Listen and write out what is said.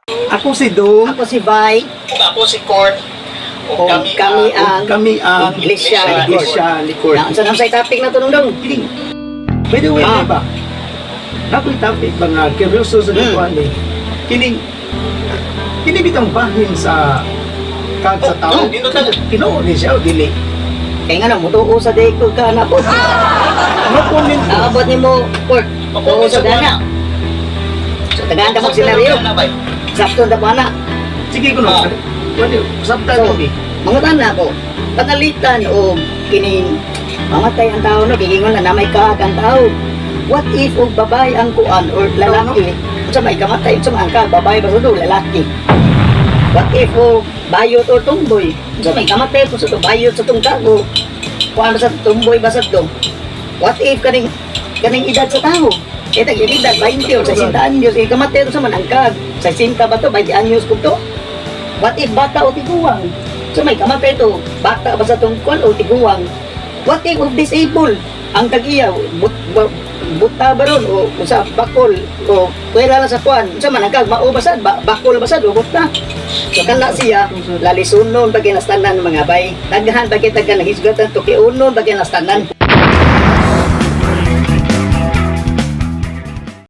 Ako si Dong. Ako si Bay. Ug ako si Court. Ug Ug kami, kami ang ang Kami ang Iglesia ni Court. Iglesia ni Court. Na, unsa nang say topic na to dong? Kining. By the way, di ba? Nakoy topic ba nga curioso sa kuan eh. Kining kini bitang bahin sa kag sa tao. Oh, nindot lang. Tinuod ni siya o dili? Kay nga nang mutuo sa day ko ka na po. No comment ko. Naabot nimo, Court. Tuo Makuha sa dana. So tagaan ka mag senaryo. Sakto na po ana. Sige ko no. Pwede sabtan So, ko ni. mangutan na ako. Pangalitan o kining mamatay ang tao no, gigingon na may kaag ang tao. What if og babae ang kuan or lalaki? Unsa may kamatay, unsa man ka babae ba sa do lalaki? What if og bayot or tumboy? Unsa may kamatay po sa to bayot sa tong kago? Kuan ba sa tumboy ba sa do? What if kaning kaning edad sa tao? Eh, tag edad 20 o 60 anyos, eh, kamatay sa man ang kag. 60 ba to? 20 anyos ko to? What if bata o tiguang? So may kamatay to, bata ba sa tungkol o tiguang? What if of disabled? Ang tag-iyaw, buta ba ron o sa bakol o pwera lang sa kuan. Sa man ang kag mao basad, bakol basad o buta. So kana siya, lalisunon ba ginastanan mga bay. Daghan ba kita ka nahisgatan, tukiunon ba ginastanan.